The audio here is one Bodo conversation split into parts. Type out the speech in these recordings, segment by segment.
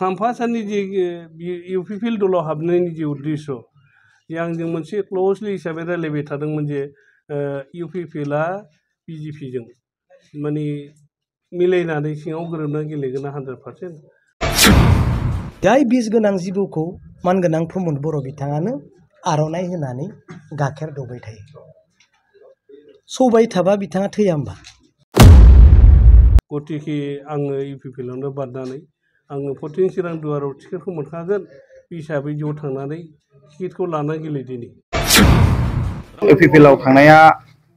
खाम्फासानि जि इउपिपिएल दलाव हाबनायनि जि उद्देश्य आंजों मोनसे क्ल'जलि हिसाबै रायलायबाय थादोंमोन जे इउपिपिएलआ बिजेपिजों माने मिलायनानै सिङाव गोरोबनानै गेलेगोन 100%। जाय बिस गोनां जिबौखौ मानगोनां प्रमद बर' बिथाङानो आर'नाइ होनानै गाइखेर दौबाय थायो। सौबाय थाबा बिथाङा थैया होमबा? गतिके आङो इउपिपिएलआवनो बारनानै आङो 14 चिरां दुवाराव टिकेटखौ मोनखागोन बे हिसाबै ज' थांनानै टिकेटखौ लाना गेलेदिनि। इउपिपिएलआव थांनाया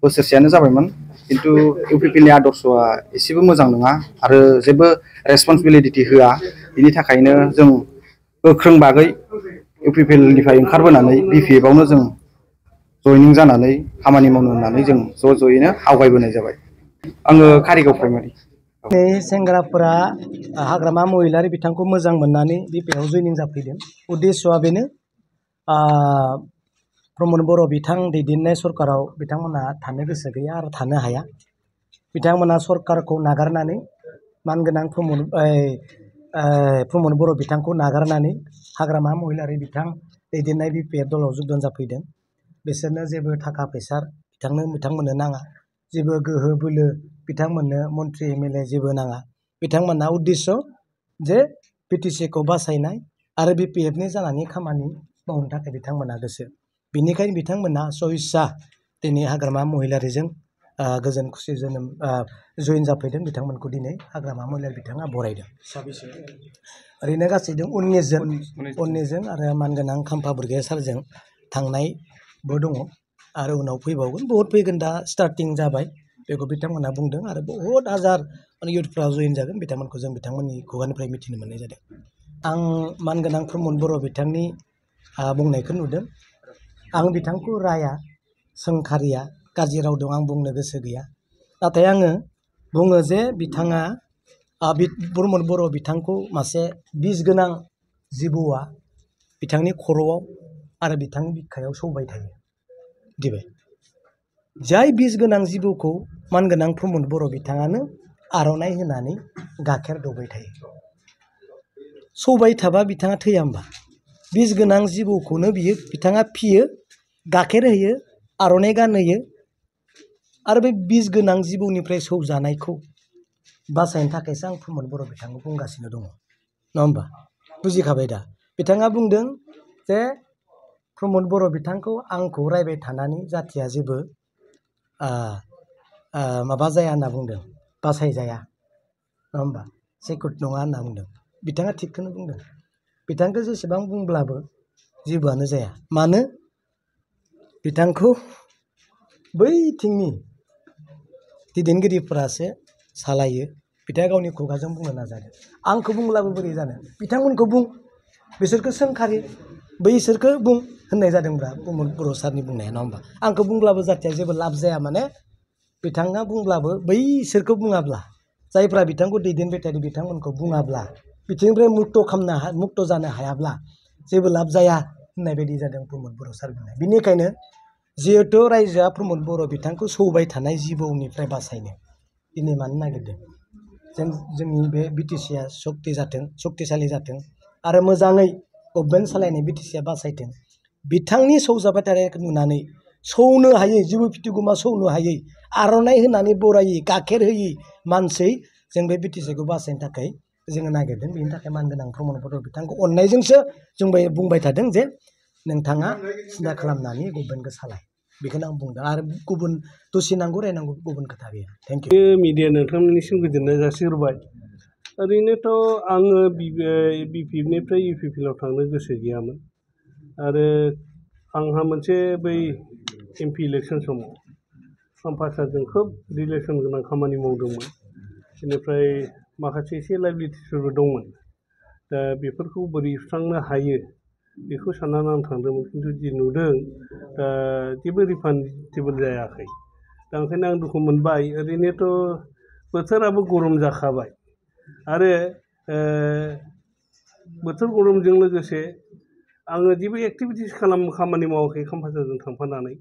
बोसोरसेयानो जाबायमोन, किन्तु इउपिपिएलनि आदर्शआ एसेबो मोजां नङा आरो जेबो रेसपन्सिबिलिटि होआ। बिनि थाखायनो जों गोख्रों बागै इउपिपिएलनिफ्राय ओंखारबोनानै बिपिएफआवनो जों जयनिं जानानै खामानि मावनो होननानै जों ज' ज'यैनो आवगायबोनाय जाबाय। आङो कारिगाव प्राइमारि। सेंग्राफोरा हाग्रामा महिलारि बिथांखौ मोजां मोननानै बिपिएफआव जयनिं जाफैदों। उद्देश्यआ बेनो, प्रमद बर' बिथां दैदेननाय सरकाराव बिथांमोनहा थानो गोसो गैया आरो थानो हाया। बिथांमोना सरकारखौ नागारनानै मानगोनां प्रमद बर' बिथांखौ नागारनानै हाग्रामा महिलारि बिथां दैदेननाय बिपिएफ दलाव जगदान जाफैदों। बिसोरनो जेबो थाखा फैसा बिथांमोननो नाङा, जेबो गोहो बोलो बिथांमोननो मन्त्रि एमएलए जेबो नाङा। बिथांमोनहा उद्देश्य जे बिटिसिखौ बासायनाय आरो बिपिएफनि जानानै खामानि मावनो थाखाय बिथांमोनहा गोसो। बेनिखायनो बिथांमोनहा सहिस्सा दिनै हाग्रामा महिलारिजों गोजोन खुसि जोनोम जयेन जाफैदों। बिथांमोनखौ दिनै हाग्रामा महिलारि बिथाङा बरायदों। ओरैनो गासै 19 जोन आरो मानगोनां खाम्फा बरगयारि सारजों थांनायबो दङ आरो उनाव फैबावगोन, बहुद फैगोन। दा स्टार्टिं जाबाय बेखौ बिथांमोनहा बुंदों आरो बहुद हाजार इउथफ्रा जयेन जागोन। बिथांमोनखौ जों बिथांमोननि खुगानिफ्राय मिथिनो मोननाय जादों। आं मानगोनां प्रमद बर' बिथांनि बुंनायखौ नुदों। आं बिथांखौ राया, सोंखारिया, गाज्रि राव दं आं बुंनो गोसो गैया। नाथाय आङो बुङो जे बिथाङा प्रमद बर' बिथांखौ मासे बिस गोनां जिबौआ बिथांनि खर'आव आरो बिथांनि बिखायाव सौबाय थायो। दिबाय जाय बिस गोनां जिबौखौ मानगोनां प्रमद बर' बिथाङानो आर'नाइ होनानै गाइखेर दौबाय थायो। सौबाय थाबा बिथाङा थैया होमबा? बिस गोनां जिबौखौनो बिथाङा फियो, गाइखेर होयो, आर'नाइ गानहोयो आरो बे बिस गोनां जिबौनिफ्राय सौजानायखौ बासायनो थाखायसो आं प्रमद बर' बिथांखौ बुंगासिनो दङ, नङा होमबा? बुजिखाबाय दा? बिथाङा बुंदों जे प्रमद बर' बिथांखौ आंखौ रायबाय थानानै जाथिया जेबो माबा जाया होनना बुंदों, बासायजाया, नङा होमबा? सेकुट नङा होनना बुंदों। बिथाङा थिगखौनो बुंदों। बिथांखौ जेसेबां बुंब्लाबो जेबोआनो जाया। मानो? बिथांखौ बैथिंनि दैदेनगिरिफोरासो सालायो। बिथाङा गावनि खुगाजों बुंनो नाजादों। आंखौ बुंब्लाबो बोरै जानो? बिथांमोनखौ बुं, बिसोरखौ सोंखारि, बैसोरखौ बुं होननाय जादोंब्रा प्रमद बर' सारनि बुंनाया, नङा होमबा? आंखौ बुंब्लाबो जाथिया जेबो लाब जाया। माने बिथाङा बुंब्लाबो बैसोरखौ बुङाब्ला, जायफ्रा बिथांखौ दैदेनबाय थादों बिथांमोनखौ बुङाब्ला, बिथिंनिफ्राय मुक्त जानो हायाब्ला जेबो लाब जाया होननाय बायदि जादों प्रमद बर' सार बुंनाय। बिनिखायनो जिहेथु रायजोआ प्रमद बर' बिथांखौ सौबाय थानाय जिबौनिफ्राय बासायनो दिनै मानो नागिरदों? जोंनि बे बिटिसिआ सक्तिशालि जाथों आरो मोजाङै गभर्नमेन्ट सालायनाय बिटिसिआ बासायथों। बिथांनि सौजाबाय थानायखौ नुनानै सौनो हायै, जिबौ फिथिगमा सौनो हायै, आर'नाइ होनानै बरायै, गाइखेर होयै मानसि जों बे बिटिसिखौ बासायनो थाखाय जोङो नागिरदों। बेनि थाखाय मानगोनां प्रमद बर' बिथांखौ अननायजोंसो जों बुंबाय थादों जे नोंथाङा सिन्था खालामनानै गभर्नमेन्टखौ सालाय। बेखौनो आं बुंदों आरो गुबुन दसे नांगौ रायनांगौ गुबुन खोथा गैया। Thank you. मिडिया नोंथांमोननिसिम गोजोननाय जासिहरबाय। ओरैनोथ' आङो बिपिएफनिफ्राय इउपिपिएलआव थांनो गोसो गैयामोन आरो आंहा मोनसे बै एमपि इलेक्सन समाव खाम्फा सारजों खोब रिलेसन गोनां खामानि मावदोंमोन। बेनिफ्राय माखासे एसे लाइबिलिटिसफोरबो दंमोन। दा बेफोरखौ बोरै सुस्रांनो हायो बेखौ साननानै आं थांदोंमोन, खिन्थु जि नुदों जेबो रिफान्डेबोल जायाखै। दा ओंखायनो आं दुखु मोनबाय। ओरैनोथ' बोथोराबो गरम जाखाबाय आरो बोथोर गरमजों लोगोसे आङो जेबो एक्टिभिटिस खामानि मावाखै खाम्फासारजों थांफानानै।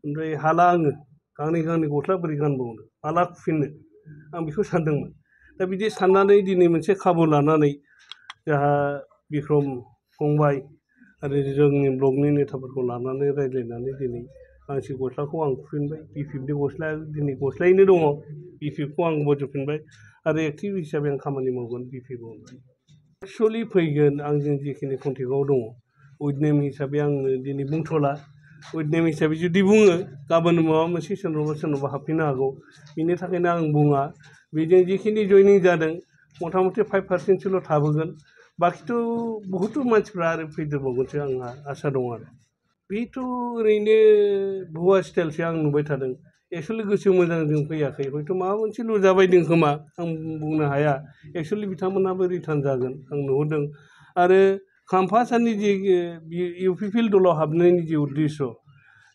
ओमफ्राय हाला आङो गांनै गस्ला बोरै गानबावनो, हाला खुफिननो, आं बेखौ सानदोंमोन। दा बिदि साननानै दिनै मोनसे खाबु लानानै जोंहा बिक्रम फंबाय आरो जोंनि ब्लकनि नेताफोरखौ लानानै रायज्लायनानै दिनै गांसे गस्लाखौ आं खुफिनबाय। बिपिएफनि गस्लाया दिनै गस्लायैनो दङ। बिपिएफखौ आं बजबफिनबाय आरो एक्टिभ हिसाबै आं खामानि मावगोन बिपिएफआव। एक्सुवेलि फैगोन आंजों जिखिनि कन्टेक्टआव दङ उइथ नेम हिसाबै आङो दिनै बुंथ'ला। उइथ नेम हिसाबै जुदि बुङो गाबोन माबा मोनसे सोरनावबा हाबफैनो हागौ। बिनि थाखायनो आं बुङा। बेजों जिखिनि जइनिं जादों मथा मथि 5% थाबोगोन। बाखिथ' बहुथ मानसिफ्रा आरो फैदेरबावगोनसो आंहा आसा दं आरो। बेथ' ओरैनो भुवा स्टाइलसो आं नुबाय थादों। एक्सुवेलि गोसो मोजांजों फैयाखै। हयथ' माबा मोनसे लुजाबायदों खोमा आं बुंनो हाया। एक्सुवेलि बिथांमोनहाबो रिटार्न जागोन आं नुहुरदों। आरो खाम्फासारनि जि इउपिपिएल दलाव हाबनायनि जि उद्देश्य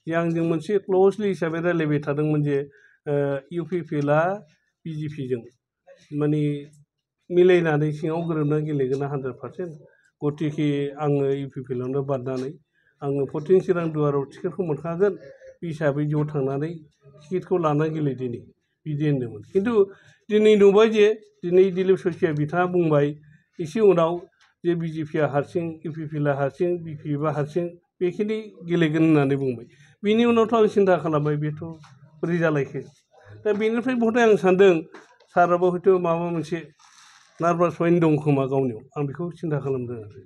जे आंजों मोनसे क्ल'जलि हिसाबै रायज्लायबाय थादोंमोन जे इउपिपिएलआ बिजेपिजों माने मिलायनानै सिङाव गोरोबनानै गेलेगोन 100%। गतिके आङो इउपिपिएलआवनो बारनानै आङो 14 चिरां दुवाराव टिकेटखौ मोनखागोन। बे हिसाबै ज' थांनानै टिकेटखौ लानानै गेलेदिनि बिदि होन्दोंमोन। खिन्थु दिनै नुबाय जे दिनै दिलीप सयखिया बिथाङा बुंबाय एसे उनाव जे बिजेपिआ हारसिं इउपिपिएलआ हारसिं बिपिएफआ हारसिं बेखिनि गेलेगोन होननानै बुंबाय। बिनि उनावथ' आं सिन्था खालामबाय बेथ' बोरै जालायखो। दा बेनिफ्राय बहुथ आं सानदों साराबो हयथ' माबा मोनसे नार्भास पइन्ट दं खोमा गावनियाव। आं बेखौ सिन्था खालामदों आरो।